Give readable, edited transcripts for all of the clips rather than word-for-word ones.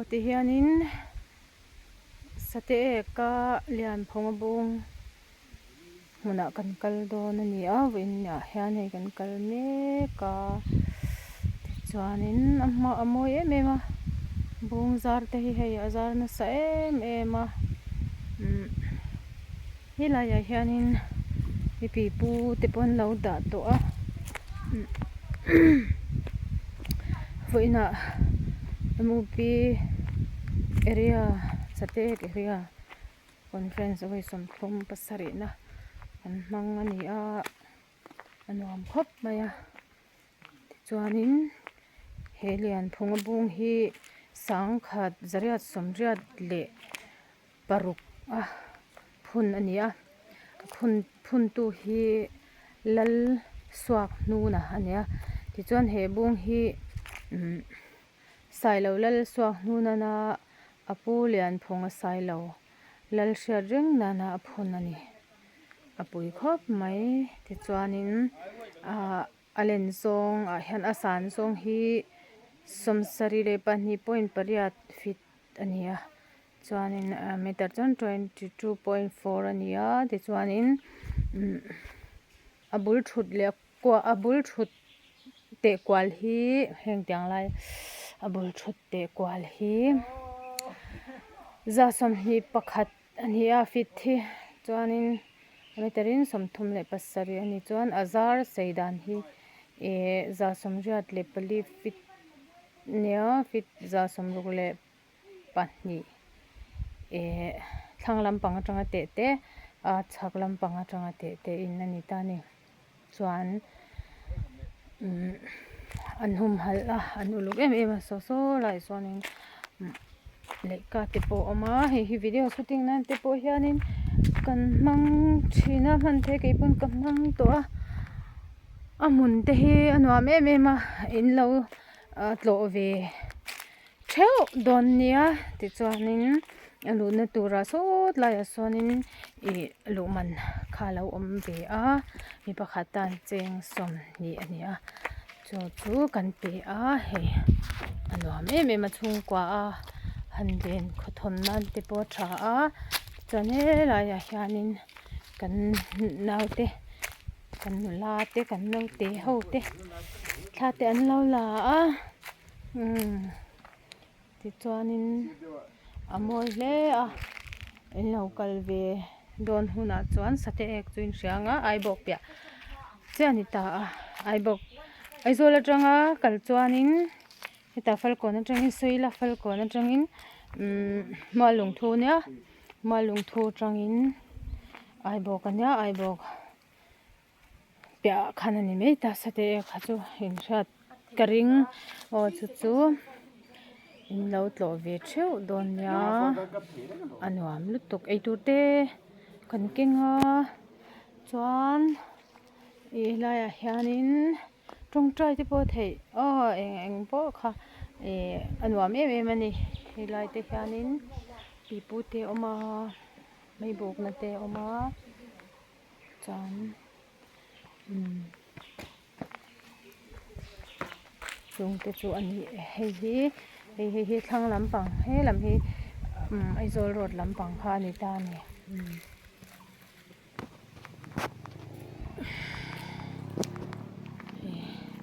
Aw ti hianin sate eka lianphawng a bung hmunah kan kal dawn a ni a vawiinah hian hei kan kal mek a tichuanin a hma a mawi em em a bung zar te hi hei a zar nasa em em a umm helaiah hianin mi pipu te pawh an lo dah tawh a vawiinah M U P area Sateek area conference vawi sawmthum pasarihna an hmang a ni a a nuam khawp mai a tichuanin he lianphung a bung hi sangkhat zariat sawmriat leh paruk a phun a ni a phun phun tu hi lal suak hnuna a ni a tichuan he bung hi umm sailo lal suak hnunana a pu lianphung a sailo lal hriat reng nana a phun a ni a pui khawp mai tichuanin ahh a len zawng ah hian a san zawng hi 72 point pariat feet a ni a. Chuanin ah meter chuan 22.4 a ni a tichuanin umm a bul thut leh kua a bul thut teh kual hi heng tiang lai a bul thut teh kual hi 21 a ni a feet hi chuanin meter in 37 a ni chuan a zar sei dan hi ihh 84 feet a ni a feet 62. pahnih eh thlang lampang atanga teh te a chhak lampang atanga teh te in a ni ta a ni chuan umm an humhalh a an uluk em em a saw saw laiah sawnin lehkha te pawh a awm a hei hi video shooting nan te pawh hianin kan hmang thin a hman theih kei pawn ka hmang tawh a a hmun te hi a nuam em em a in lo tlawh ve. Theuh dawn nia tichuanin a luhna turah sawt laiah sawnin ih luh man kha a lo awm ve a mi pakhat tan cheng sawmhnih a ni a chu chu kan pe a hei a nuam em em a chhungkua a han len khawthawn nan te pawh a tha a chuan helaiah hianin kan naute kan nula te kan naute ho te thla te an lo la a. Umm tichuanin a mawi hle a in lo kal ve dawn hunah chuan sate ek chu in hria ang a aibawk piah chiah a ni ta a aibawk Aizawl atanga kal chuanin hetah falkawn atangin Suila falkawn atangin umm Muallungthu nia Muallungthu atangin aibawk a nia aibawk. Piahah khan a ni mai ta sate kha chu inhriat ka ring aw chu chu in lo tlawh ve theuh dawn nia a nuam lutuk eitur te kan keng a chuan ih helaiah hianin tawngtai te pawh a theih aw eng eng pawh kha ih a nuam em em a ni helai te hianin pipu te a awm a meibawkna te a awm a. Chuan umm chung te chu a ni hei hi hei hei hi thlang lampang he lam hi umm Aizawl road lampang kha a ni ta a ni umm.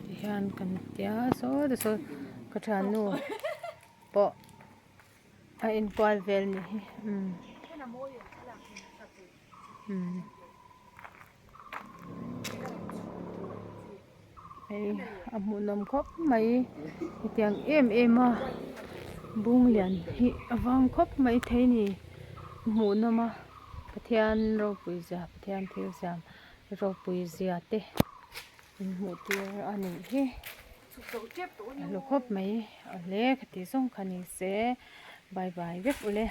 Tihian kan tia saw te saw ka thiannu pawh a inkual vel ni hi umm. Hei a hmuhnawm khawp mai hetiang em em a bung lian hi a vang khawp mai thei a ni hmuhnawm a Pathian ropui zia Pathian thil siam ropui zia te in hmuh tir a nih hi a hlu khawp mai a hle khati zawng kha ni se bye bye vek ule.